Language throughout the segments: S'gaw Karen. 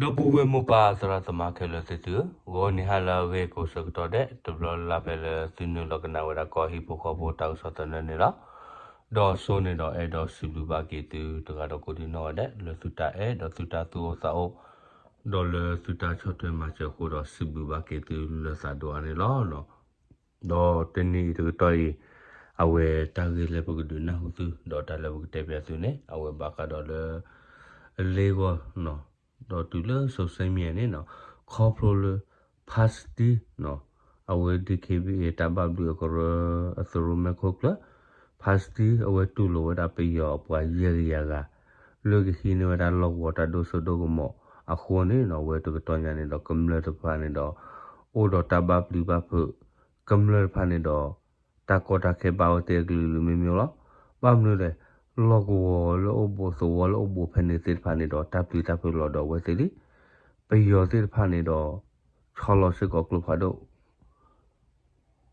ဒီပုၢ်ဝဲၢ်မိၢ်ပၢ်သရၣ်သမါခဲလၢာ်သ့ၣ်သုဧၢ, ဂီၤနံၤဟါလၢအဂ့ၤကိးဆၢကတီၢ်ဒဲး တဘျီလၢ်လၢ်ဖဲလၢသုနုာ်လီၤကနၣ်ဝဲဒၣ်ကီၢ်ဟံၣ်ဖိဃီဖိတၢ်ကစီၣ်သနၢၣ်န့ၣ်လီၤ. ဒီးစိန့ၣ်ဒီးအဲၣ်ဒိးစံးဘျုးဘၣ်က့ၤသုတဂၤဒီးကိးဒံနီၢ်ဂၤဒဲး လၢသုတၢ်အဲၣ်ဒီးသုတၢ်သူၣ်အိၣ်သးအိၣ် ဒီးလၢသုတၢ်ဆီၣ်ထွဲမၤစၢၤအဃိဒီးစံးဘျုးဘၣ်က့ၤသုလၢသးဒိၣ်အါန့ၣ်လီၤ. ဒီးတနံၤအံၤတကတီၢ်အံၤ အဝဲတၢ်ဂ့ၢ်လၢပကဒုးနၢ်ဟူသု ဒီးတၢ်လၢပကတဲပၠးသုန့ၣ် အဝဲဘၣ်ဃးဒီးလၢ အလ့ဂီၤ ဒီးတုၤလၢစိၤစ့မံယၤန့ၣ်နီၤ ခီဖျိလၢ ဖါစတံ အဝဲ DKBA တၢ်ဘၣ်ဘျုးအကရၢ အသရိၣ်မဲာ်ခိၣ်ကျၢၢ် ဖါစတံ အဝဲတူၢ်လိာ်ဝဲဒၣ်ပယီၤအပှၤယဲၢ်ကယၤဂၤ လၢကဟံးန့ၢ်ဝဲဒၣ်လီၢ်ကဝီၤတၢ်ဒိၣ်စိဒိၣ်ကမီၤအဃိန့ၣ်နီၤ အဝဲတကတီၢ်ညါန့ၣ်ဒီးကမျၢၢ်တဖၣ်န့ၣ်ဒီး အိၣ်ဒီးတၢ်ဘၣ်ပျံၤဘၣ်ဖုး ကမျၢၢ်တဖၣ်န့ၣ်ဒီး တၢ်ကီတၢ်ခဲဘၣ်ဝဲသ့ၣ်အကလုာ်ကလုာ်မ့ၢ်မ့ၢ်လီၤ. ဘၣ်မနုၤလဲၣ် လီၢ်ကဝီၤလၢအိၣ်ဘူးသဝီလၢအိၣ်ဘူးဖဲန့ၣ်သ့ၣ်တဖၣ်န့ၣ်ဒီး တၢ်ပျံၤတၢ်ဖုးလီၤဒီးအဝဲသ့ၣ်လံ. ပယီၤသ့ၣ်တဖၣ်န့ၣ်ဒီး ဆီလီၤစ့ၢ်ကီးကျိဖးဒိၣ်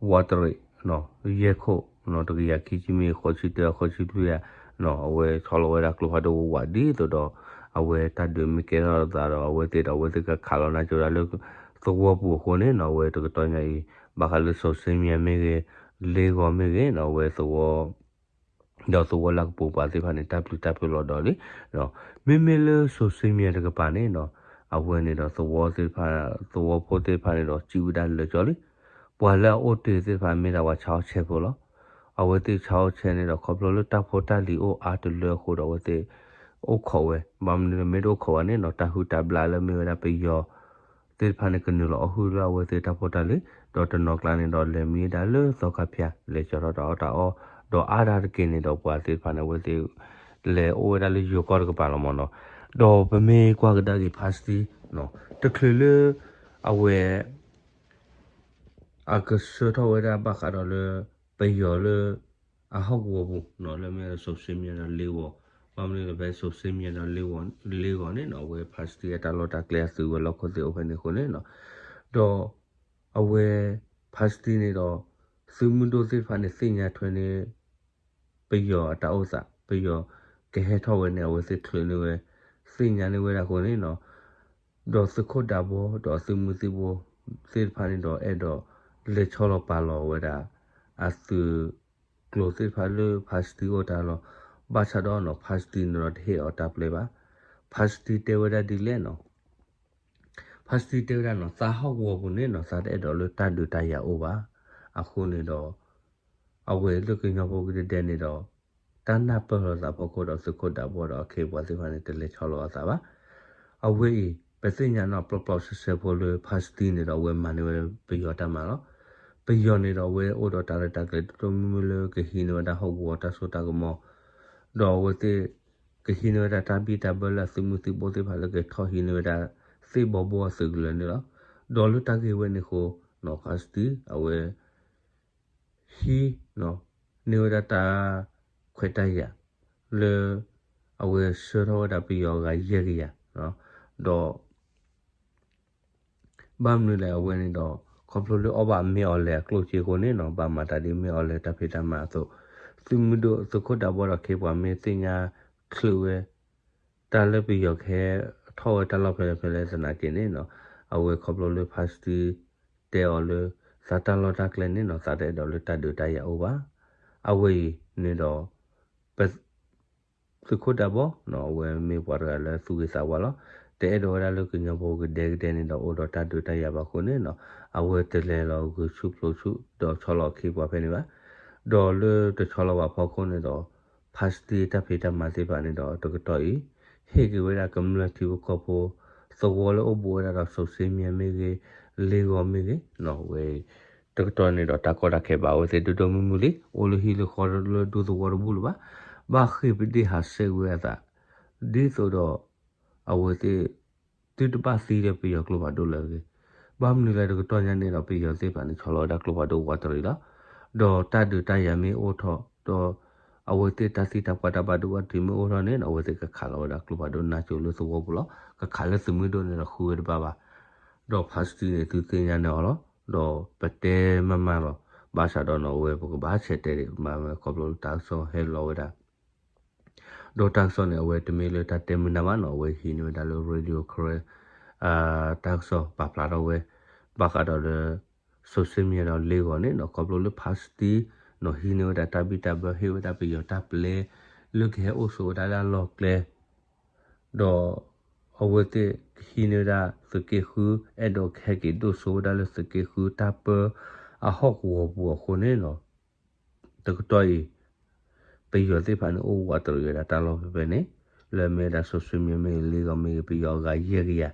ဝးတရံး ယဲၢ်ခိၣ် တကယၤခံဆံမ့ၢ်ဂ့ၤ ဃိးဆံတၢ ဃိးဆံလွံၢ်ယၤ အဝဲဆီလီၤဝဲဒၣ်ကျိဖးဒိၣ်ဝးဝးဒ်သိးဒီး အဝဲတၢ်ဒုးမ့ၢ်ကဲထီၣ်အသးဒီး အဝဲသ့ၣ်ဒီးအဝဲသ့ၣ်ကခးလီၤနါစိၤဒၣ်လၢ သဝီပူၤအဃိန့ၣ်နီၤ အဝဲတကတီၢ်ညါအံၤ ဘၣ်ဃးလၢစိၤစ့မံယၤမ့ၢ်ဂ့ၤ လ့ဂီၤမ့ၢ်ဂ့ၤနီၤ အဝဲသဝီ ဒီးသဝီလၢကပူၤပှၤသ့ၣ်တဖၣ်န့ၣ် တၢ်ပျံၤတၢ်ဖုးလီၤဒီးလံ. မ့မ့ၢ်လၢစိၤစ့မံယၤတကပၤန့ၣ်နီၤ အဝဲန့ၣ်ဒီးသဝီသ့ၣ်တဖၣ် သဝီဖိသ့ၣ်တဖၣ်န့ၣ်ဒီး စံးဝဲဒၣ်လၢာ်ကၠီလံ. ပှၤလၢအအိၣ်တ့ၢ်သ့ၣ်တဖၣ်မ့ၢ်ဒၣ်ပှၤဆါအီၣ်ဆဲးဖိလီၤ. အဝဲသ့ၣ်ဆါအီၣ်ဆဲးန့ၣ်ဒီး ခီဖျိလၢတၢ်ဖိတၢ်လံၤအိၣ်အါတလၢအဃိဒီး အဝဲသ့ၣ်အိၣ်ခိးဝဲ ဘၣ်မနုၤလဲၣ် မ့ၢ်တအိၣ်ခိးဝဲန့ၣ်နီၤ တၢ်ဟုၣ်တၢ်ဘျၣ်လၢမ့ၢ်ဝဲဒၣ်ပယီၤ သ့ၣ်တဖၣ်န့ၣ် ကနုာ်လီၤအီၣ်ဟုၣ်လၢအဝဲသ့ၣ်တၢ်ဖိတၢ်လံၤ ဒီးတနီၤကျါန့ၣ်ဒီး လဲၤမံဝဲဒၣ်လၢသီခါဖၠၣ် လဲၤကၠီထီၣ်တၢ်အီၣ်တၢ်အီ ဒီးအါဒၣ်တက့ၢ်န့ၣ်ဒီး ပှၤသ့ၣ်တဖၣ်န့ၣ် အဝဲသ့ၣ် လဲၤအိၣ်ဝဲဒၣ်လၢယိၤကီၢ်တကပၤလီၤမ့ၢ်နီၤ. ဒီးပမ့ၢ်ကွၢ်ကဒါက့ၤဖါစတံ တချုးလၢ အဝဲ အကဆှၢထီၣ်ဝဲဒၣ်ဘၣ်ဃးဒီးလၢ ပယီၤလၢ အဟီၣ်ကဝီၤပူၤနီၤ လၢမ့ၢ်စိၤစ့မံယၤဒီးလ့ဂီၤ ဘၣ်မနုၤလဲၣ်ဖဲစိၤစ့မံယၤဒီးလ့ဂီၤန့ၣ်နီၤ အဝဲဖါစတံအတၢ်လီၢ်တၢ်ကျဲအသုးဝဲၤလီၢ်ခိၣ်သ့ၣ်အိၣ်ဖဲန့ၣ်အဃိန့ၣ်နီၤ ဒီး အဝဲ ဖါစတံန့ၣ်ဒီး သုးမုၢ်ဒိၣ်သ့ၣ်တဖၣ်န့ၣ် သ့ၣ်ညါထွဲန့ၣ် ပယီၤအတၢ်အိၣ်သး ပယီၤကဟဲထီၣ်ဝဲန့ၣ် အဝဲသ့ၣ်ချုးန့ၢ်ဝဲ သ့ၣ်ညါန့ၢ်ဝဲဒၣ်အဃိန့ၣ်နီၤ ဒီးသုးခိၣ်ဒးဘီ ဒီးသုးမုၢ်သံၣ်ဘိသ့ၣ်တဖၣ်န့ၣ်ဒီး အဲၣ်ဒိးလဲၤဆီလီၤပာ်လီၤဝဲဒၣ် အသုးကျိၤသ့ၣ်တဖၣ်လၢဖါစတံအိၣ်တၢ်လီၢ် ဘၣ်ဆၣ်ဒီးနီၤ ဖါစတံန့ၣ်ဒီးတဟ့ၣ်အီၤတၢ်ပျဲဘၣ်. ဖါစတံတဲဝဲဒၣ်ဒ်လဲၣ်နီၤ ဖါစတံတဲဝဲဒၣ်နီၤ သးဟီၣ်ကဝီၤပူၤန့ၣ်နီၤ သးတအဲၣ်ဒိးလၢတၢ်ဒုးတၢ်ယၤအိၣ်ဘၣ်. အဃိန့ၣ်ဒီး အဝဲလၢကညီဖိကဒဲဒဲန့ၣ်ဒီး တၢ်နၢ်ပၢၢ်လိာ်သးဖီခိၣ်ဒီးသုးခိၣ်ဒးဘီဒီးအခ့အပှၤသ့ၣ်တဖၣ်န့ၣ် တလဲၤဆီလီၤအသးဘၣ်. အဝဲအံၤ ပသ့ၣ်ညါနီၤ ပျီပျီဆှဲဆှဲဖိလၢဖါစတံန့ၣ်ဒီး အဝဲမၤန့ၢ်ဝဲပယီၤတၢ်မၤလီၤ. ပယီၤန့ၣ်ဒီး အဝဲအိၣ်ဒီးတၢ်ရဲၣ်တၢ်ကျဲၤဒိၣ်ဒိၣ်မုၢ်မုၢ်လၢကဟံးန့ၢ်ဝဲဒၣ်ဟီၣ်ကဝီၤတၢ်စိတၢ်ကမီၤ ဒီးအဝဲသ့ၣ် ကဟံးန့ၢ်ဝဲဒၣ်တၢ်ဘံၣ်တၢ်ဘၢလၢအသုးမုၢ်သံၣ်ဘိသ့ၣ်တဖၣ်လၢကထီၣ်ဟံးန့ၢ်ဝဲဒၣ် သ့ၣ်ဘီဘိအသုးကလၢၤန့ၣ်လီၤ. ဒီးလၢတၢ်ဂ့ၢ်ဝဲန့ၣ်အဃိ နီၤ ဖါစတံ အဝဲ ဟံး န့ၢ်ဝဲဒၣ်တၢ်ခွဲးတၢ်ယာ် လၢ အဝဲဆှၢထီၣ်ဝဲဒၣ်ပယီၤအဂၤယဲၢ်ကယၤ ဒီး ဘၣ်မနုၤလဲၣ်အဝဲန့ၣ်ဒီး ခီဖျိလၢအီၣ်ဘၣ်မ့ၢ်အီၤလဲၣ်အကျိၣ်စ့အဃိန့ၣ်နီၤ ဘၣ်မၤတၢ်ဒ်မ့ၢ်အီၤလဲၣ်တၢ်ဖံးတၢ်မၤအသိး သုးမုၢ်ဒိၣ် သုးခိၣ်ဒးဘီဒီးအခ့အပှၤမ့ၢ်သ့ၣ်ညါချုးဝဲ တၢ်လၢပယီၤကဟဲထီၣ်ဝဲတၢ်လီၢ်ဖဲလဲၣ်ဖဲလဲၣ်သနာ်က့န့ၣ်နီၤ အဝဲခီဖျိလၢဖါစတံ တဲအီၤလၢ သးတၢ်လီၢ်တၢ်ကျဲန့ၣ်နီၤ သးတအဲၣ်ဒိးလၢတၢ်ဒုးတၢ်ယၤအိၣ်ဘၣ်. အဝဲအံၤန့ၣ်ဒီး ပ သုးခိၣ်ဒးဘီ အဝဲမ့ၢ်ပှၤတဂၤလၢသူၣ်ဂ့ၤသးဝါလီၤ. တအဲၣ်ဒိးဝဲဒၣ်လၢကညီဖိကဒဲကဒဲန့ၣ်ဒီး အိၣ်ဒီးတၢ်ဒုးတၢ်ယၤဘၣ်အဃိန့ၣ်နီၤ အဝဲတလဲၤလီၤဂုာ်ဆူၣ်ပျိဆူၣ် ဒီးဆီလီၤအခ့အပှၤဖဲန့ၣ်ဘၣ်. ဒီးလၢတဆီလီၤဘၣ်ဖီခိၣ်န့ၣ်ဒီး ဖါစတံတၢ်ဖံးတၢ်မၤသ့ၣ်တဖၣ်န့ၣ်ဒီး တကတီၢ်အံၤ ဟ့ၣ်က့ၤဝဲဒၣ်ကမျၢၢ်ထံဖိကီၢ်ဖိ သဝီလၢအိၣ်ဘူးဝဲဒၣ်ဒီးစိၤစ့မံယၤမ့ၢ်ဂ့ၤ လ့ဂီၤမ့ၢ်ဂ့ၤ ဝဲအံၤ တကတီၢ်န့ၣ်ဒီးတၢ်ကီတၢ်ခဲဘၣ်အဝဲသ့ၣ်ဒိၣ်ဒိၣ်မုၢ်မုၢ်လံ အိၣ်လၢဟံၣ်လၢဃီလၢဒူသဝီတဘူၣ်လၢၤဘၣ်. ဘၣ်ဃ့ၢ်ပဒ့ၣ်ဟးဆှဲးဝဲအသး ဒ်သိးဒီး အဝဲသ့ၣ် သုတဘၣ်သံလၢပယီၤကျိဖးဒိၣ်လၢအဂ့ၤ. ဘၣ်မနုၤလဲၣ်တကတီၢ်ညါန့ၣ်ဒီး ပယီၤသ့ၣ်တဖၣ်န့ၣ် ဆီလီၤဝဲဒၣ်ကျိဖးဒိၣ်ဝးတရံးလီၤ. ဒီးတၢ်ဒုးတၢ်ယၤမ့ၢ်အိၣ်ထီၣ် ဒီး အဝဲသ့ၣ်တၢ်သံတၢ်ပှၢ်တၢ်ဘၣ်ဒိဘၣ်ထံးမ့ၢ်အိၣ်ထီၣ်န့ၣ် အဝဲသ့ၣ်ကခးလီၤဝဲဒၣ်ကျိဖးဒိၣ်နါစိၤလၢသဝီပူၤလီၤ. ကခးလၢသုးမုၢ်ဒိၣ်န့ၣ်ဒီးဃုဝဲတဘၣ်ဘၣ်. ဒီးဖါစတံန့ၣ် သုသ့ၣ်ညါန့ၢ်အီၤလီၤ. ဒီးပတဲမးမးလီၤ. ဘၣ်ဆၣ်ဒီးနီၤ အဝဲပကဘၣ်ဆဲးတဲဒံး မ့ၢ်ဝဲခီဖျိလၢတၢ်ကစီၣ်ဟဲလီၤဝဲဒၣ် ဒီးတၢ်ကစီၣ်န့ၣ် အဝဲတမ့ၢ်လၢတၢ်တဲမုာ်နၢ်ဘၣ်နီၤ အဝဲဟံးန့ၢ်ဝဲဒၣ်လၢ Radio Karen တၢ်ကစီၣ်ပာ်ဖျါထီၣ်ဝဲ ဘၣ်ဃးဒီးလၢ စိၤၡ့မံယၤဒီးလ့ဂီၤန့ၣ်နီၤ ခီဖျိလၢဖါစတံ နီၤ ဟံးန့ၢ်ဝဲဒၣ်တၢ်ဘံၣ်တၢ်ဘၢ ဟ့ၣ်ဝဲဒၣ်ပယီၤတၢ်ပျဲ လၢကဟဲအိၣ်ဆိးဝဲဒၣ်လၢအလီၢ်ကျဲ ဒီးအဝဲသ့ၣ်ကဟံးန့ၢ်ဝဲဒၣ်သုးက့ဃု အဲၣ်ဒိးကဟဲက့ၤဒိၣ်စိဝဲဒၣ်လၢသုးက့ဃုတၢ်ပၢ အဟီၣ်ကဝီၤပူၤအဃိန့ၣ်နီၤ တကတီၢ်အံၤ ပယီၤသ့ၣ်တဖၣ်န့ၣ် အိၣ်ဝးတရံးဝဲဒၣ်တၢ်လီၢ်ဖဲဖဲန့ၣ် လၢအမ့ၢ်ဝဲဒၣ်စိၤၡ့မံယၤမ့ၢ်ဂ့ၤ လ့ဂီၤမ့ၢ်ဂ့ၤ ပယီၤအဂၤယဲၢ်ကယၤ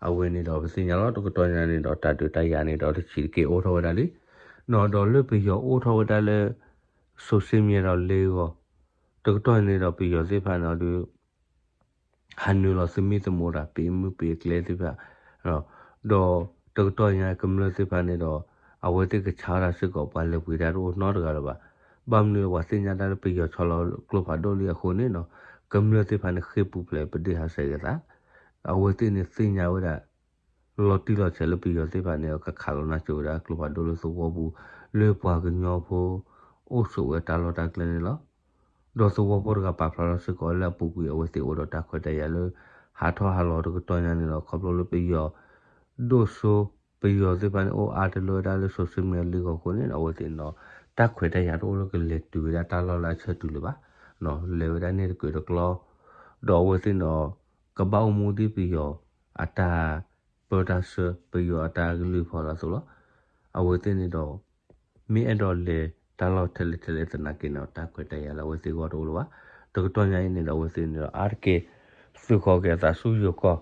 အဝဲန့ၣ်ဒီးပသ့ၣ်ညါလီၤ တကတီၢ်ညါန့ၣ်ဒီး တၢ်ဒုးတၢ်ယၤန့ၣ်ဒီး တဆံးတက့ၢ်အိၣ်ထီၣ်ဝဲဒၣ်လံ နီၤ ဒီးလၢပယီၤအိၣ်ထီၣ်ဝဲဒၣ်လၢ စိၤၡ့မံယၤဒီးလ့ဂီၤ တကတီၢ်န့ၣ်ဒီး ပယီၤသ့ၣ်တဖၣ်န့ၣ်ဒီး ဟးနုာ်လီၤသမံသမိးတၢ် ပ့ၤမုၢ်ပ့ၤကျဲသ့ၣ်တဖၣ် ဒီးတကတီၢ်ညါကမျၢၢ်သ့ၣ်တဖၣ်န့ၣ်ဒီး အဝဲသ့ၣ်ကဆါတၢ်စ့ၢ်ကီး ပှၤလဲၤပှ့ၤတၢ်တအိၣ်နီတဂၤလၢၤဘၣ်. ဘၣ်မနုၤပှၤသ့ၣ်ညါတၢ်လၢပယီၤဆီလီၤကျိဖးဒိၣ်လံအဃိန့ၣ်နီၤ ကမျၢၢ်သ့ၣ်တဖၣ်န့ၣ် ဃ့ၢ်ပူၤဖျဲးပဒ့ၣ်ဟးဆှဲးက့ၤသး အဝဲသ့ၣ်န့ၣ်သ့ၣ်ညါဝဲဒၣ် လီၤတံၢ်လီၤဆဲးလၢပယီၤသ့ၣ်တဖၣ်န့ၣ် ကခးလီၤနါစိၤဝဲဒၣ်ကျိဖးဒိၣ်လၢသဝီပူၤ လၢပှၤကညီဖိ အိၣ်ဆိးဝဲတၢ်လီၢ်တၢ်ကျဲန့ၣ်လီၤ. ဒီးသဝီဖိတဂၤပာ်ဖျါထီၣ်စ့ၢ်ကီးလၢအပူၤကွံာ် အဝဲသ့ၣ်အိၣ်ဒီးတၢ်ခွဲးတၢ်ယာ်လၢ ဟးထီၣ်ဟးလီၤတကတီၢ်ညါန့ၣ်ဒီး ခီဖျိလၢပယီၤ ဒိၣ်စိ ပယီၤသ့ၣ်တဖၣ်န့ၣ် အိၣ်အါတလၢဝဲဒၣ်လၢစိၤၡ့မံယၤလ့ဂီၤအဃိန့ၣ် အဝဲသ့ၣ်န့ၣ်ဒီး တၢ်ခွဲးတၢ်ယာ်တအိၣ်လၢကလဲၤတုၤဝဲဒၣ်တၢ်လီၢ်လၢအဆၢတုၤလၢၤဘၣ်. လဲၤဝဲဒၣ်န့ၣ်တကြၢးတကျီ ဒီးအဝဲသ့ၣ်န့ၣ်ဒီး ကဘၣ်အိၣ်မူဒ်ပယီၤအတၢ်ပၢတၢ်ဆှၢ ပယီၤအတၢ်ကလုၢ်ဖီလာ်အသိးလီၤ. အဝဲသ့ၣ်န့ၣ်ဒီး မ့ၢ်အဲၣ်ဒိးလဲၤတၢ်လီၢ်ထဲလဲၣ်ထဲလဲၣ်သနာ်က့န့ၣ်ဒီး တၢ်ခွဲးတၢ်ယာ်လၢအဝဲသ့ၣ်ဂီၢ်တအိၣ်လၢၤဘၣ်. တကတီၢ်ညါအံၤန့ၣ်ဒီး အဝဲသ့ၣ်န့ၣ်ဒီး အါတက့ၢ် သုးဃီၤက့ၤအသးဆူယိၤကီၢ်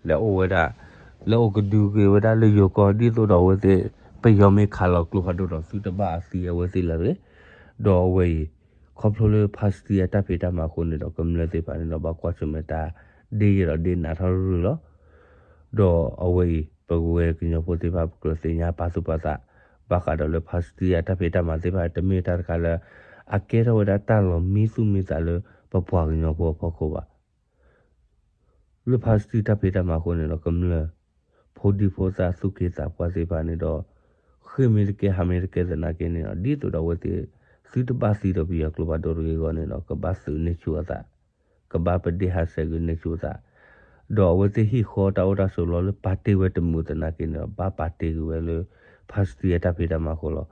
လဲၤအိၣ်ဝဲဒၣ် လဲၤအိၣ်ကဒုက့ၤဝဲဒၣ်လၢယိၤကီၢ် ဒ်သိးဒီးအဝဲသ့ၣ် ပယီၤမ့ၢ်ခးလီၤကျိဖးဒိၣ်ဒီး သုတဘၣ်အသံအဝဲသ့ၣ်လၢၤတဂ့ၤ. ဒီးအဝဲအံၤ ခီဖျိလၢဖါစတံအတၢ်ဖံးတၢ်မၤအဃိန့ၣ်ဒီး ကမျၢၢ်သ့ၣ်တဖၣ်န့ၣ်ဒီး ဘၣ်ကွၢ်ဆၢၣ်မဲာ်တၢ် ဒ့ယဲၢ်ဒီးဒ့နးထီၣ်ရုၢ်လီၤ. ဒီးအဝဲအံၤ ပဝဲကညီဖိသ့ၣ်တဖၣ် ပကြၢးသ့ၣ်ညါပာ်သူၣ်ပာ်သး ဘၣ်ဃးဒီးလၢဖါစတံအတၢ်ဖံးတၢ်မၤသ့ၣ်တဖၣ် တမ့ၢ်တၢ်တခါလၢ အကဲထီၣ်ဝဲဒၣ်တၢ်လီၤမံသူၣ်မံသးလၢ ပပှၤကညီဖိအဖီခိၣ်ဘၣ်. လၢဖါစတံတၢ်ဖံးတၢ်မၤအဃိန့ၣ်ဒီး ကမျၢၢ် ဖိဒံဖိသၣ်သူၣ်က့သးပှၢ်သ့ၣ်တဖၣ်န့ၣ်ဒီး ဃ့ၢ်မ့ၢ်တကဲ ဟးမ့ၢ်တကဲသနာ်က့န့ၣ်ဒီး ဒ်သိးဒီးအဝဲသ့ၣ် သုတဘၣ်သံဒီးပယီၤကျိဖးဒိၣ်တဂ့ၤအဂီၢ်န့ၣ်ဒီး ကဘၣ်သုးန့ၢ်ဆူၣ်အသး, ကဘၣ်ပဒ့ၣ်ဟးဆှဲးက့ၤန့ၢ်ဆူၣ်အသး, ဒီးအဝဲသ့ၣ်ဟံၣ်ဃီတၢ်အိၣ်တၢ်ဆိးလီၤလၢပာ်တ့ၢ်ဝဲတမုာ်သနာ်က့န့ၣ်ဒီး ဘၣ်ပာ်တ့ၢ်ကွံာ်ဝဲလၢ ဖါစတံအတၢ်ဖံးတၢ်မၤအဃိလီၤ.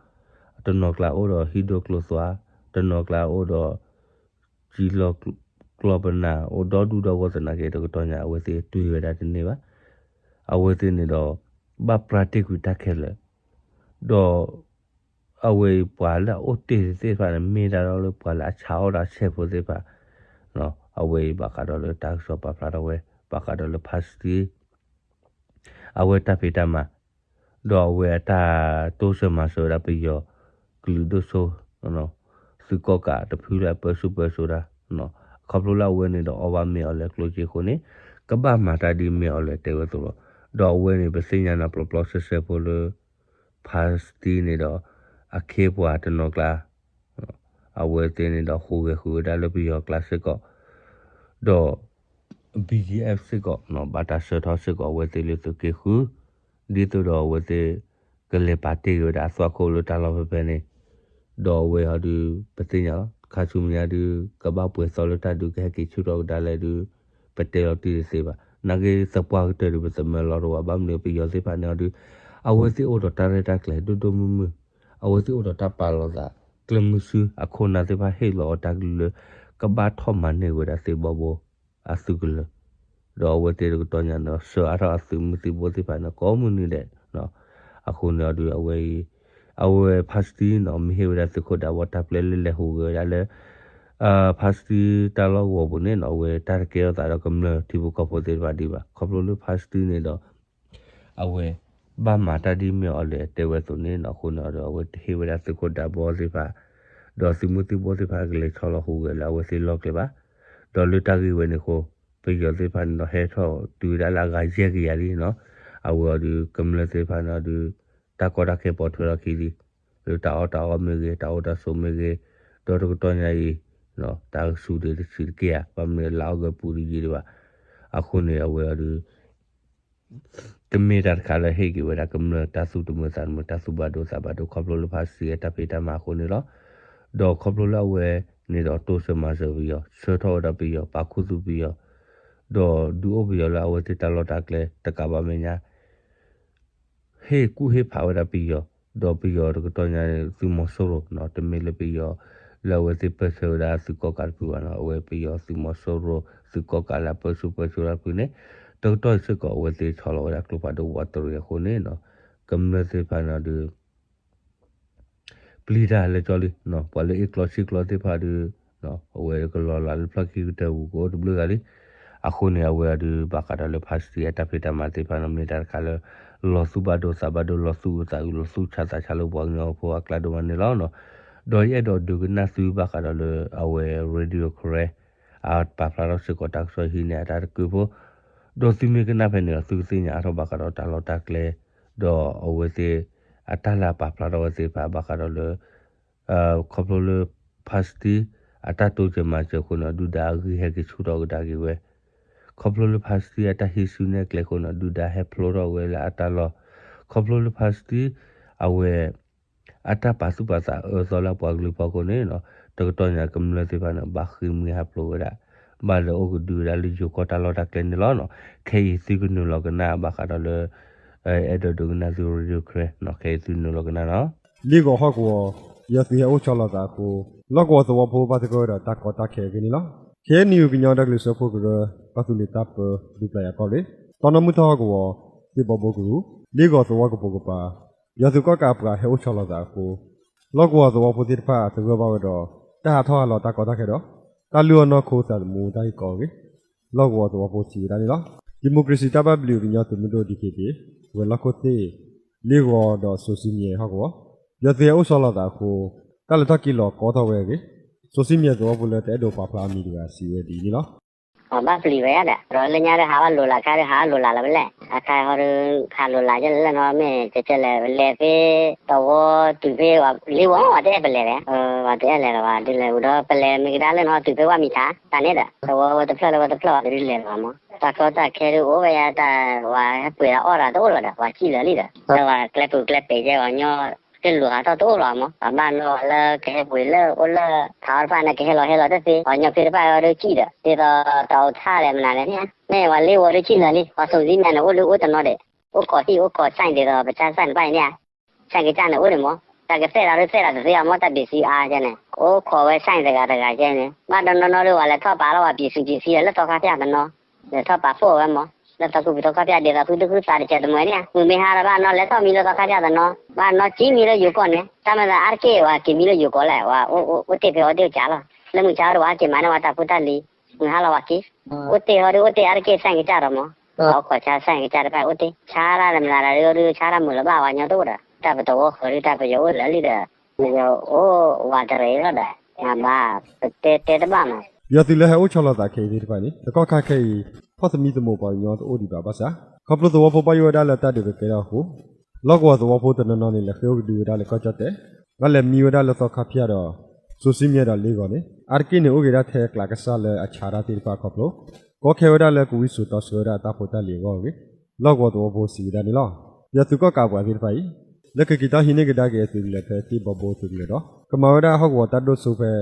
တနီၤကျါအိၣ်ဒီးဟံၣ်ဒိၣ်ကျိသွါ, တနီၤကျါအိၣ်ဒီး စံလီၤကျီၢ်ပနၢ် အိၣ်ဒီဒူၣ်ဒီဂီၢ်သနာ်က့ တကတီၢ်ညါ အဝဲသ့ၣ်တွံၢ်ဝဲဒၣ်တန့ၢ်ဘၣ်. အဝဲသ့ၣ်န့ၣ်ဒီး ဘၣ်ပြးတ့ၢ်ကွံာ်တၢ်ခဲလၢာ်, ဒီး အဝဲအံၤပှၤလၢအအိၣ်တ့ၢ်သ့ၣ်တဖၣ်န့ၣ် မ့ၢ်ဒၣ်ဒီးလၢပှၤလၢအဆါအီၣ်ဒီးအဆဲးဖိသ့ၣ်တဖၣ်, အဝဲအံၤဘၣ်ဃးဒီးလၢတၢ်ကစီၣ်ပာ်ဖျါထီၣ်ဝဲ ဘၣ်ဃးဒီးလၢဖါစတံ အဝဲတၢ်ဖံးတၢ်မၤ, ဒီးအဝဲအတၢ်တိစၢၤမၤစၢၤဝဲဒၣ်ပယီၤကလုာ်ဒိၣ်စိ သုးကီၣ်ကးတဖုလၢအပၢဆူၣ်ပၢစိးတၢ်, ခီဖျိလၢအဝဲန့ၣ်ဒီးအီၣ်ဘၣ်မ့ၢ်အီၤလဲၣ်ကျိၣ်စ့အဃိန့ၣ် ကဘၣ်မၤတၢ်ဒ်မ့ၢ်အီၤလဲၣ်တဲဝဲအသိးလီၤ. ဒီးအဝဲန့ၣ် ပသ့ၣ်ညါနၤပျီပျီဆှဲဆှဲဖိလၢ ဖါစတံန့ၣ်ဒီး အခ့အပှၤတနီၤကျါ အဝဲသ့ၣ်န့ၣ်ဒီးဟူးဂဲၤဃုာ်ဝဲဒၣ်လၢပယီၤကျါစ့ၢ်ကီး, ဒီး BGF စ့ၢ်ကီး ဘၣ်တၢ်ဆှၢထီၣ်စ့ၢ်ကီးအဝဲသ့ၣ်လၢသုးက့ဃု, ဒ်သိးဒီးအဝဲသ့ၣ် ကလဲၤပာ်တ့ၢ်က့ၤဝဲဒၣ်အသွၣ်ခိၣ်လၢတၢ်လီၢ်ဖဲဖဲန့ၣ်, ဒီးအဝဲအံၤဒီး ပသ့ၣ်ညါလီၤ ခါဆူမဲာ်ညါဒီး ကဘၣ်ပှဲၤသီလၢတၢ်ဒုးကဟဲက့ၤဆူၣ်ထီၣ်ကဒါလဲၣ်ဒီး ပတဲလီၤတံၢ်တသ့ဘၣ်. နာ်က့သပှၢ်ကတၢၢ်ဒီး ပသမၢလီၤတဝၣ် ဘၣ်မနုၤပယီၤသ့ၣ်တဖၣ်န့ၣ်အံၤဒီး အဝဲသ့ၣ်အိၣ်ဒီးတၢ်ရဲၣ်တၢ်ကျဲၤဒိၣ်ဒိၣ်မုၢ်မုၢ်, အဝဲသ့ၣ်အိၣ်ဒီးတၢ်ပာ်လီၤသး ကျဲမုၢ်ဆူ အခိၣ်နၢ်သ့ၣ်တဖၣ်ဟ့ၣ်လီၤအီၤတၢ်ကလုၢ်လၢ ကဘၣ်ထီၣ်မၤန့ၢ်ဝဲဒၣ်သ့ၣ်ဘီဘိ အသုးကလၢၤ, ဒီးအဝဲသ့ၣ်တကတီၢ်ညါန့ၣ်ဒီး ဆှၢအါထီၣ်အသုးမုၢ်သံၣ်ဘိသ့ၣ်တဖၣ်န့ၣ် ကိးမုၢ်နံၤဒဲး, အဃိန့ၣ်အံၤဒီး အဝဲအံၤ အဝဲဖါစတံန့ၣ် မ့ၢ်ဟ့ၣ်ဝဲဒၣ်သုးခိၣ်ဒးဘီတၢ်ပျဲလၢလဲၤဟူးဂဲၤဝဲဒၣ်လၢ ဖါစတံတၢ်လီၢ်ကဝီၤပူၤန့ၣ်နီၤ အဝဲတၢ်တကဲထီၣ်သးဒီးကမျၢၢ်ထံဖိကီၢ်ဖိသ့ၣ်တဖၣ်ဒံးဘၣ်. ခီဖျိလၢဖါစတံန့ၣ်ဒီး အဝဲ ဘၣ်မၤတၢ်ဒ်မ့ၢ်အီၤလဲၣ်တဲဝဲအသိးန့ၣ်နီၤ အဃိန့ၣ်ဒီး အဝဲတဟ့ၣ်ဝဲဒၣ်သုးခိၣ်ဒးဘီသ့ၣ်တဖၣ် ဒီးသုးမုၢ်သံၣ်ဘိသ့ၣ်တဖၣ်ကလဲၤဆီလီၤဟူးဂဲၤလၢအဝဲသ့ၣ်လီၢ်ကျဲဘၣ်. ဒီးလၢတၢ်ဂ့ၢ်ဝဲန့ၣ်အဃိ ပယီၤသ့ၣ်တဖၣ်န့ၣ်ဒီး ဟဲထီၣ်တုၤဝဲဒၣ်လၢအဂၤယဲၢ်ကယၤလံနီၤ. အဝဲအံၤဒီး ကမျၢၢ်သ့ၣ်တဖၣ်န့ၣ်ဒီး တၢ်ကီတၢ်ခဲပိာ်ထွဲလီၤခံလံ လၢတၢ်အီၣ်တၢ်အီမ့ၢ်ဂ့ၤ တၢ်အိၣ်တၢ်ဆိးမ့ၢ်ဂ့ၤ, ဒီးတကတီၢ်ညါအံၤ တၢ်ကဆူၣ်ဒံးတဆံးတက့ၢ်ဧါ, ဘၣ်မနုၤလါအီကူးပူၤတယံာ်ဒံးဘၣ်. အဃိန့ၣ် အဝဲအံၤဒီး ကမ့ၢ်တၢ်တခါလၢဟ့ၣ်က့ၤဝဲဒၣ်ကမျၢၢ်တၢ်သူၣ်တမုာ်သးတမုာ် တၢ်သူၣ်ဘၣ်ဒိသးဘၣ်ဒိ ခီဖျိလၢဖါစတံအတၢ်ဖံးတၢ်မၤအဃိန့ၣ်လီၤ. ဒီးခီဖျိလၢအဝဲန့ၣ်ဒီးတိစၢၤမၤစၢၤပယီၤ ဆှၢထီၣ်ဝဲဒၣ်ပယီၤ ပာ်ခူသူၣ်ပယီၤ ဒီးဒုးအိၣ်ပယီၤလၢအဝဲသ့ၣ်တၢ်လီၢ်တၢ်ကျဲတကးဘၣ်မဲာ်ညါ ဟ့ၣ်ကူၣ်ဟ့ၣ်ဖးဝဲဒၣ်ပယီၤ, ဒီးပယီၤတကတီၢ်ညါန့ၣ် သုးမီၤစိရိၤနီၤ, တမ့ၢ်လၢပယီၤလၢအဝဲသ့ၣ်ပၢဆှၢဝဲဒၣ်သုးကီၣ်ကးတဖုဘၣ်နီၤ, အဝဲပယီၤသုးမီၤစိရိၤ သုးကီၣ်ကးလၢအပၢဆူၣ်ပၢစိးတဖုန့ၣ် တကတီၢ်အံၤစ့ၢ်ကီး အဝဲသ့ၣ်ဆီလီၤဝဲဒၣ်ကျိဖးဒိၣ်ဝးတရံးအဃိန့ၣ် ကမျၢၢ်သ့ၣ်တဖၣ်န့ၣ်ဒီး ပျံၤတၢ်လၢကၠီလံ, ပှၤလၢအ့ၣ်ကျီဆံၣ်ကျီသ့ၣ်တဖၣ်ဒီး အဝဲကလီၤလးလၢဖျီၣ်ခံကတၢၢ်ပူၤကအိၣ်တဘျုးဂၤလံ. အဃိန့ၣ် အဝဲအံၤဒီး ဘၣ်ဃးဒီးလၢ ဖါစတံ အတၢ်ဖံးတၢ်မၤသ့ၣ်တဖၣ်န့ၣ် မ့ၢ်တၢ်တခါလၢ လီၤသူၣ်ဘၣ်ဒိသးဘၣ်ဒိ လီၤသူၣ်အုးသးအုး လီၤသူၣ်ဆါသးဆါလၢပှၤကညီဖိအကျါဒိၣ်မးန့ၣ်လီၤ. ဒီးယအဲၣ်ဒိးဒုးကနၣ်သုဘၣ်ဃးဒီးလၢ အဝဲ Radio Karen အပာ်ဖျါထီၣ်စ့ၢ်ကီးတၢ်ကစီၣ်ဟံးန့ၢ်အတၢ်တကုၢ်ဖိ ဒီးသုမ့ၢ်ကနၣ်ဖဲန့ၣ်ဒီး သုကသ့ၣ်ညါအါထီၣ်ဘၣ်ဃးဒီးတၢ်လီၢ်တၢ်ကျဲ ဒီးအဝဲသ့ၣ် အတၢ်လၢအပာ်ဖျါထီၣ်ဝဲသ့ၣ်တဖၣ်ဘၣ်ဃးဒီးလၢ ခီဖျိလၢ ဖါစတံ အတၢ်တိစၢၤမၤစၢၤအဃိန့ၣ် ဒုၣ်ဒါအဂံၢ်ဟဲက့ၤဆူၣ်ထီၣ်ကဒါက့ၤဝဲ, ခီဖျိလၢဖါစတံအတၢ်ဟံးစုနဲၣ်ကျဲအဃိန့ၣ် ဒုၣ်ဒါဟဲဖျိထီၣ်ဝဲလၢအတၢ်လီၢ်, ခီဖျိလၢဖါစတံ အဝဲ အတၢ်ပာ်သူၣ်ပာ်သးအၢသီလၢအပှၤကလုာ်ဖီခိၣ်န့ၣ် တကတီၢ်ညါကမျၢၢ်သ့ၣ်တဖၣ်န့ၣ် ဘၣ်ဃ့ၢ်မှံဟးဖျိးဝဲဒၣ် ဘၣ်လဲၤအိၣ်ကဒုဝဲဒၣ်လၢယိၤကီၢ်တၢ်လီၢ်တၢ်ကျဲန့ၣ်လီၤ. ခဲအံၤသုကနုာ်လီၤကနၣ်ဘၣ်ဃးဒီးလၢ အဲၣ်ဒိးဒုးကနၣ်သု Radio Karen ခဲအံၤသုနုာ်လီၤကနၣ်နီၤ. လ့ၣ်ဂီၤဟီၣ်ကဝီၤ ယွၤသုးဟဲအိၣ်ဆီလီၤသးအဃိ လီၢ်ကဝီၤသဝီဖိဘၣ်သဂၢၢ်ဝဲဒီးတၢ်ကီတၢ်ခဲအဂ့ၢ်န့ၣ်လီၤ. ခ့ၣ်အဲၣ်ယူၣ် ကညီဒီကလုာ်စၢဖှိၣ်ကရၢ ကီၢ်သူလ့ၤတၢ်ပၢ ဒူပျၤယၤကီၢ်ရ့ၣ် တီနီၢ်မုၢ်ထီၣ်ဟီၣ်ကဝီၤ သ့ၣ်ဘီဘိကရူၢ် လ့ၣ်ဂီၤသဝီကပိာ်ကပၤ ယွၤသုးကီၣ်ကးအပှၤဟဲအိၣ်ဆီလီၤသးအဃိ လီၢ်ကဝီၤသဝီဖိသ့ၣ်တဖၣ်သဂၢၢ်ဘၣ်ဝဲဒီး တၢ်ဟးထီၣ်ဟးလီၤတၢ်ကီတၢ်ခဲဒီး တၢ်လုၢ်အီၣ်နီၢ်ခိသးသမူတၢ်ဟ့ၣ်ကီအဂ့ၢ် လီၢ်ကဝီၤသဝီဖိစံးဝဲဒၣ်န့ၣ်လီၤ. ဒံၣ်မိၣ်ကရ့ၣ်စံၣ်တၢ်ဘၣ်ဘျုးကညီသုးမုၢ်ဒိၣ် DKBA ဝဲၤလီၢ်ခိၣ်သ့ၣ် လ့ၣ်ဂီၤဒီးစိၤစံမံၤဟီၣ်ကဝီၤ ယွၤသုးဟဲအိၣ်ဆီလီၤသးအဃိ တၢ်လဲၤထီၣ်က့ၤလီၤကီထီၣ်ဝဲအဂ့ၢ် စိၤစံမံၤသဝီဖိလၢတအဲၣ်ဒိးပာ်ဖျါအမံၤတဂၤစံးဝဲဒ်အံၤန့ၣ်လီၤ. အဘၣ်ပျံၤဝဲဒၣ် ဒီးလၢညါဒီးဟးဘၣ်လိၤလးခါဒီးဟးဘၣ်လိၤလးလီၤဝဲလဲၣ် အခါဟီဒီး ဟးလိၤလးကဲလၢနီတမ့ၢ် ကဲကဲလဲၣ် ပလဲၤသ့ သဝီတုၤဖဲလ့ၣ်ဂီၤ ပှၤတအဲၣ်ပလဲၤလဲၣ် ပှၤတအဲၣ်လဲၤလီၤဘၣ် ဒ်လဲၣ်ဝံၤဒီး ပလဲၤမ့ၢ်ကဒါလၢနီတုၤဖဲဝၢ်မံၤထါ တၢ်န့ၣ်ဒီး သဝီဝဲတဖျၢၣ်လၢဝဲတဖျၢၣ်ဘၣ် ဒ်လဲၣ်လီၤမး တၢ်ကီတၢ်ခဲဒုးအိၣ်ဝဲယါတၢ် ဝဲဟဲပှ့ၤဒီးအီၣ်ဒီးတအိၣ်လီၤဒီး ပှၤစံၣ်လၢာ်လံဒီး လၢပှၤကျဲပူၤကျဲပ့ၤကဲပှၤကညီ ကလူၤဟးထီၣ်တအိၣ်လီၤမး ပှၤဘၣ်နီၢ်လၢကဟဲပှ့ၤလၢအိၣ်လၢ ဖးအီၣ်တဖၣ်န့ၣ် ကဟဲလီၤဟဲလီၤတသ့ ပှၤကညီဖဲတဖၣ်အံၤဒီးစံၣ်ဒီး ဒ်သိးတၢ်အိၣ်ထီၣ်လဲၣ်မနုၤလဲၣ်န့ၣ် မ့ၢ်ဝဲလ့ၣ်ဝီၤဒုးစံၣ်လၢာ်လံ ပှၤစိၤစံမံၤန့ၣ် အိၣ်ဒုးအိၣ်တနီၤဒီး အိၣ်ခိးဟံၣ်အိၣ်ခိးဆၣ်ဒ်သိး ပဆါဆၣ်န့ၣ်ဘၣ်အံၤန့ၣ်ဧါ ဆၣ်ကစၢ်န့ၣ်အိၣ်ဒံးမး တၢ်ကသဲၣ်သးဒုးသဲၣ်သးတသ့အီၤမး တၢ် B C R ကဲန့ၣ် အိၣ်ခိးဝဲဆၣ်တဂၤတဂၤကဲန့ၣ် ဘၣ်ဒီးနီၢ်နီၢ်ဒုးဝဲလဲၤထီၣ်ပာ်လီၤဝဲ ပံၤစူးပံၤစံဒီး လၢသီခါဖၠၣ်တနီၤ လဲၤထီၣ်ပာ်ဖှိၣ်ဝဲမး လၢသီခူပူၤသီခါဖၠၣ်ဒ်သိး ဖုတဃုသးတစဲးတမှဲၤန့ၣ်ဧါ မုၢ်မ့ၢ်ဟါဒီးဘၣ်နီၢ် လဲၤထီၣ်မံလၢသီခါဖၠၣ်တနီၤ ဘၣ်နီၢ်ကံမံလၢယိၤကီၢ်န့ၣ် တၢ်မၤသးအါတက့ၢ်ဝဲက့ၤမံလၢယိၤကီၢ်လဲၣ် ဝဲအိၣ်တ့ၢ်ဖဲအီၤတ့ၢ်ကးလီၤ လၢမုၢ်ဆါဒီးဝဲဟဲက့ၤမၤန့ၢ်ဝဲတၢ်ဖိတၢ်လံၤ မုၢ်ဟါလီၤဝဲက့ၤ အိၣ်တ့ၢ်ဟီဒုးအိၣ်တ့ၢ်အါတက့ၢ် ဆၣ်ကစၢ်ဒီးမး အိၣ်ခိးဆါဆၣ်ကစၢ်တဖၣ်အိၣ်တ့ၢ် ဆါတၢ်မနုၤတၢ်ဒုးဒုး ဆါတၢ်မုာ်လၢၤဘၣ် ပှၤကညီတအိၣ်ဒီး တၢ်ပတဝီဃီၤဒုး တၢ်ပယီၤအိၣ်လၢာ်လံဒီး ပယီၤအိၣ်ဝးတရံးလီၤဒီး မၤဘၣ် ပတဲတဲတဘၣ်မး ယွၤသုးလၢဟဲအိၣ်ဆီလီၤသးခဲအံၤသ့ၣ်တဖၣ်န့ၣ် တကီၢ်ခါခဲအံၤ ဖီၣ်သမံသမိးပှၤကညီတအိၣ်ဒံးဘၣ်ဘၣ်ဆၣ် ခီဖျိသဝီဖိဘၣ်ယိၣ်ဝဲဒၣ်လၢတၢ်ဒုးကကဲထီၣ်အဃိ လီၢ်ကဝီၤသဝီဖိတနီၤနီၤန့ၣ် လဲၤဃ့ၢ်အိၣ်ကဒုဝဲဒၣ်လၢကီၢ်ကၠီၣ်တဲၣ် ဘၣ်လဲၤမံဝဲဒၣ်လၢသီခါဖၠၣ်ဒီး စိၤစံမံၤဒီးလ့ၣ်ဂီၤန့ၣ် အါတက့ၢ်န့ၣ်အိၣ်က့ၤဒၣ်ထဲကျးကစၢ်လၢအဆါတၢ်သ့ၣ်တဖၣ်ခီဖျိ ကီခဲဝဲဒၣ်လၢကဝံစိာ်တီဆှၢဝဲဒၣ်အတၢ်ဖိတၢ်လံၤအဂီၢ်အဂ့ၢ် လီၢ်ကဝီၤသဝီဖိစံးဝဲဒၣ်န့ၣ်လီၤ. ယွၤသုးကီၣ်ကးပှၤသ့ၣ်တဖၣ်အံၤ လၢခံက့ၤထီၣ်ဟံးန့ၢ်ကဒါက့ၤအသုးကလၢၤဖဲသ့ၣ်ဘီဘိသုးကလၢၤဒီး ကမၤဝဲဒၣ်ဟီၣ်ကဝီၤတၢ်ဒိၣ်စိဖဲ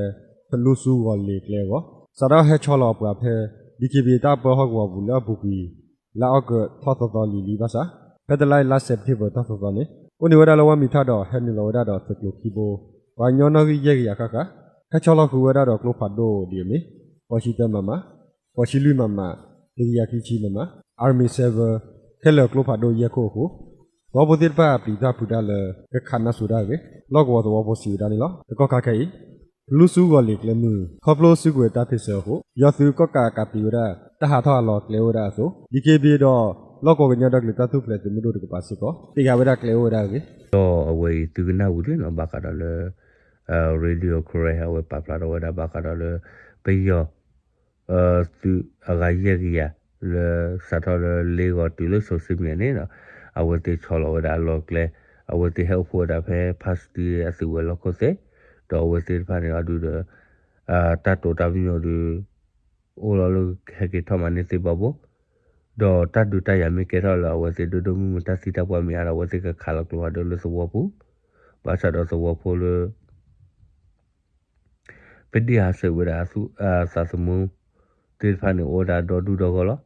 ဖလူစူဂီၤလ့ၤကျဲအဂီၢ် စးထီၣ်ဟဲဆီလီၤအပှၤဖဲ DKBA တၢ်ပၢဟီၣ်ကဝီၤပူၤလၢအပူၤကွံာ် လါအီကူးထီၣ်သီသီလံၤလံၤဘၣ်ဆၣ် ဖဲတလါအံၤလါစဲးပထ့ဘၢၣ် ထီၣ်သီသီန့ၣ် အိၣ်န့ၢ်ဝဲဒၣ်လၢဝၢ်မံၤထၣ်ဒီးဟဲနုာ်လီၤဝဲဒၣ်ဒီးသုးကျိၤခံဘိ ပှၤကညီနီၣ်ဂံၢ်ယဲၢ်ကယၤဃၣ်ဃၣ် ဟဲဆီလီၤဃုာ်ဝဲဒၣ်ဒီးကျိဖးဒိၣ်ဒ်အမ့ၢ် ဃိးဆံတၢမမ ဃိးဆံလွံၢ်မမ တကယၤခံဆံမမ Army seven ခဲလၢာ်ကျိဖးဒိၣ်ယဲၢ်ခိၣ်အဃိ သဝီဖိသ့ၣ်တဖၣ်ပျံၤတၢ်ဖုးတၢ်လၢကခးနါစိၤတၢ်အဂ့ၢ် လီၢ်ကဝီၤသဝီဖိစံးဝဲဒၣ်န့ၣ်လီၤ. တကီၢ်ခါခဲအံၤ ဖလူစူဂီၤလ့ၤကျဲမုၢ် ခီဖျိစုကဝဲၤတၢ်ဖ့ၣ်ဆၢအဃိ ယွၤသုးကီၣ်ကးကးပံၤဝဲဒၣ် တၢ်ဟးထီၣ်ဟးလီၤကျဲအိၣ်ဝဲဒၣ်အသိး DKBA ဒီး လီၢ်ကဝီၤကညီဒီကလုာ်တၢ်ထူၣ်ဖျဲးသုးမုၢ်ဒိၣ်တကပၤစ့ၢ်ကီး သ့ၣ်ညါဝဲဒၣ်ကျဲအိၣ်ဝဲဒၣ်အဂ့ၢ် ဒီးအဝဲအံၤသုကနၣ်ဝံၤလံနီၤ ဘၣ်ဃးဒီးလၢ Radio Karen အဝဲပာ်ဖျါထီၣ်ဝဲဒၣ်ဘၣ်ဃးဒီးလၢ ပယီၤ သုးအဂၤယဲၢ်ကယၤ လၢစးထီၣ်လၢလ့ၣ်ဂီၤတုၤလၢစိၤစ့မံၤန့ၣ်နီၤ အဝဲသ့ၣ်ဆီလီၤဝဲဒၣ်အလီၢ်ကျဲ အဝဲသ့ၣ်ဟဲအိၣ်ဖှိၣ်ဝဲဒၣ်ဖဲ ဖါစတံအသုးဝဲၤလီၢ်ခိၣ်သ့ၣ် ဒီးအဝဲသ့ၣ်တဖၣ်န့ၣ်အဒုဒီး တၢ်တိာ်တၢ်ပညိၣ်ဒု အိၣ်လီၤလၢဟဲက့ၤထီၣ်မၤန့ၢ်သ့ၣ်ဘီဘိ ဒီးတၢ်ဒုးတၢ်ယၤမ့ၢ်ကဲထီၣ်လၢအဝဲသ့ၣ်ဒိၣ်ဒိၣ်မုၢ်မုၢ် တၢ်သံတၢ်ပှၢ်မ့ၢ်အါဒီး အဝဲသ့ၣ်ကခးလီၤကျိဖးဒိၣ်လၢသဝီပူၤ ဘၣ်ဆၣ်ဒီးသဝီဖိလၢ ပဒံၣ်ဟးဆှဲးဝဲဒၣ်အသူၣ်အသးသမူ တ သ့ၣ်တဖၣ်န့ၣ် အိၣ်ဝဲဒၣ်ဒီဒူၣ်ဒီဂီၢ်လီၤ.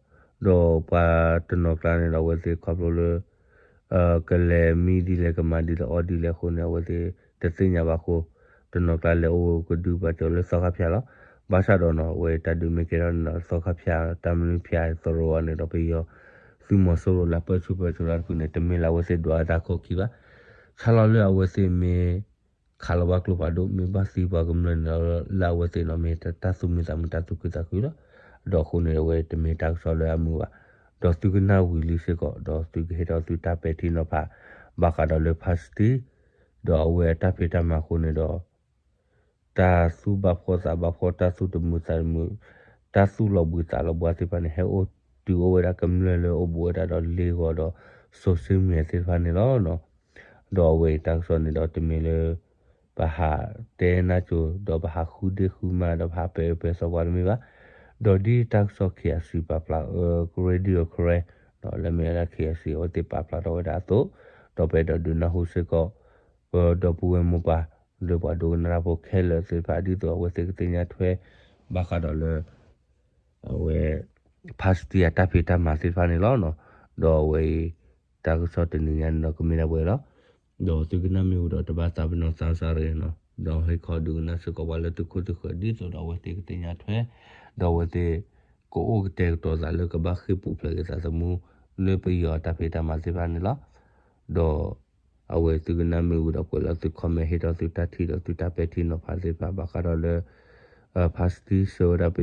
ဒီးပှၤတနီၤကျါန့ၣ်ဒီး အဝဲသ့ၣ်ခီဖျိလၢ ကလဲၤမံဒ်လဲၣ် ကမၤဒ်လဲၣ် အီၣ်ဒ်လဲၣ်အဃိန့ၣ် အဝဲသ့ၣ်တသ့ၣ်ညါဘၣ်အဃိ တနီၤကျါလဲၤအိၣ်ကဒုဘၣ်ကီၤလၢသီခါဖၠၣ်လီၤ. ဘၣ်ဆၣ်ဒီးနီၤ အဝဲတၢ်ဒုးမ့ၢ်ကဲထီၣ်န့ၣ်ဒီး သီခါဖၠၣ် တၢ်မနုၤဖၠၣ်သရိာ်အီၤန့ၣ်ဒီး ပယီၤသုးမီၤစိရိၤလၢပၢဆူၣ်ပၢစိးတၢ်တဖုန့ၣ် တမ့ၢ်လၢအဝဲသ့ၣ်ဒွးတၢ်ခီၣ်ခံဘၣ်. ခါလီၤလၢအဝဲသ့ၣ်မ့ၢ် ခးလီၤဘၣ်ကျိဖးဒိၣ် မ့ၢ်ဘၣ်သံပှၤကမျၢၢ်န့ၣ်ဒီး လၢအဝဲသ့ၣ်နီၤ မ့ၢ်တၢ်သူၣ်မံသးမုာ်တၢ်သူၣ်ခုသးခုလီၤ. ဒီးအဃိန့ၣ် အဝဲတမ့ၢ်တၢ်ကစီၣ်လၢအမုာ်ဘၣ်. ဒီးသုကနၣ်ဝံၤလံစ့ၢ်ကီး ဒီးသုကဟ့ၣ်ထီၣ်သုတၢ်ပဲာ်ထံနီၤဖး ဘၣ်ဃးဒီးလၢ ဖါစတံ ဒီးအဝဲအတၢ်ဖံးတၢ်မၤအဃိန့ၣ်ဒီး တၢ်သူၣ်ဘၣ်ဖှီၣ်သးဘၣ်ဖှီၣ် တၢ်သူၣ်တမုာ်သးတမုာ် တၢ်သူၣ်လီၤဘှံးသးလီၤဘှါသ့ၣ်တဖၣ်န့ၣ် ဟဲအိၣ်တုၤအိၣ်ဝဲဒၣ်ကမျၢၢ်လၢအိၣ်ဘူးဝဲဒၣ်ဒီးလ့ဂီၤဒီး social media သ့ၣ်တဖၣ်န့ၣ်လီၤ. ဒီးအဝဲအံၤတၢ်ကစီၣ်န့ၣ်ဒီးတမ့ၢ်လၢ ပဟးတဲနၢ်ကၠိ ဒီးပဟးဃုဒ့ၣ်ဃုမး ဒီးပဟးပဲာ်အၢပဲာ်သီပှၤတမ့ၢ်ဘၣ်. ဒီးဒ်တၢ်ကစီၣ် KIC ပာ်ဖျါ Radio Karen လၢမ့ၢ်ဝဲဒၣ် KIC အဝဲသ့ၣ်ပာ်ဖျါထီၣ်ဝဲဒၣ်အသိး ဒီးပအဲၣ်ဒိးဒုးနၢ်ဟူစ့ၢ်ကီး ပဒီပုၢ်ဝဲၢ်မိၢ်ပၢ် လၢပှၤဒိကနၣ်တၢ်ဖိခဲလၢာ်သ့ၣ်တဖၣ် ဒ်သိးအဝဲသ့ၣ်ကသ့ၣ်ညါထွဲ ဘၣ်ဃးဒီးလၢ အဝဲ ဖါစတံအတၢ်ဖံးတၢ်မၤသ့ၣ်တဖၣ်န့ၣ်လီၤ. ဒီးအဝဲအံၤ တၢ်ကစီၣ်တနံၤညါန့ၣ်ဒီးကမ့ၢ်ဒၣ်ပှဲၤလီၤ. ဒီးသုကနၣ်မ့ၢ်ဝံၤဒီးတဘၣ်သးပ့ၤနီၣ်သးစၢ်ရ့ၣ်နီၤ ဒီးဟ့ၣ်ခီဒုးကနၣ်စ့ၢ်ကီးပှၤလၢသုခိၣ်သုဃၢၤ ဒ်သိးဒီးအဝဲသ့ၣ်ကသ့ၣ်ညါထွဲ ဒီးအဝဲသ့ၣ် ကအိၣ်ကတဲာ်ကတီၤသးလၢကဘၣ်ဃ့ၢ်ပူၤဖျဲးက့ၤသးသမူ လၢပယီၤအတၢ်ဖံးတၢ်မၤသ့ၣ်တဖၣ်န့ၣ်လီၤ. ဒီး အဝဲသုကနၣ်မ့ၢ်ဝံၤဒီးပှဲၤလီၤသု comment ဟ့ၣ်ထီၣ်သုတၢ်ထံၣ်ဒီးသုတၢ်ပဲာ်ထံနီၤဖးသ့ၣ်တဖၣ် ဘၣ်ဃးဒီးလၢ ဖါစတံဆှၢဝဲဒၣ်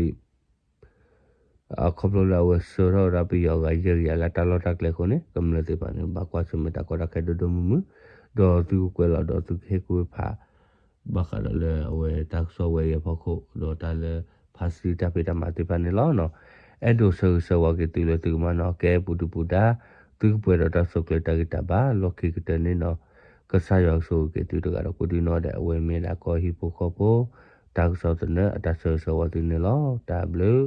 ခီဖျိလၢအဝဲဆှၢထီၣ်ဝဲဒၣ်ပယီၤဂၤယဲၢ်ကယၤလၢတၢ်လီၢ်တၢ်ကျဲအဃိန့ၣ် ကမျၢၢ်သ့ၣ်တဖၣ်န့ၣ် ဘၣ်ကွၢ်ဆၢၣ်မဲာ်တၢ်ကီတၢ်ခဲဒိၣ်ဒိၣ်မုၢ်မုၢ် ဒီးသုကကွဲးလီၤဒီးသုကဟ့ၣ်ကူၣ်ဟ့ၣ်ဖး ဘၣ်ဃးဒီးလၢအဝဲတၢ်ကစီၣ်ဝဲအံၤအဖီခိၣ် ဒီးတၢ်လၢဖါစတံတၢ်ဖံးတၢ်မၤသ့ၣ်တဖၣ်န့ၣ်လီၤ. အဲၣ်ဒိးဆၢဂ့ၤဆၢဝါက့ၤသုလၢသုကမၤနၢၤကဲပူၤဒုပူၤဒါ သုကပှဲၤဒီးတၢ်ဆိၣ်ကျၢၤတၢ်ဂံၢ်တၢ်ဘါ လီၢ်ခံကတၢၢ်န့ၣ်နီၤ ကစၢ်ယွၤကဆိၣ်ဂ့ၤက့ၤသုတဂၤဒီးကိးဒံနီၢ်ဒဲး အဝဲမ့ၢ်ဒၣ်ကီၢ်ဟံၣ်ဖိဃီဖိ တၢ်ကစီၣ်သနၢၣ် အတၢ်ဆၢဂ့ၤဆၢဝါသုန့ၣ်လီၤ. တၢ်ဘျုး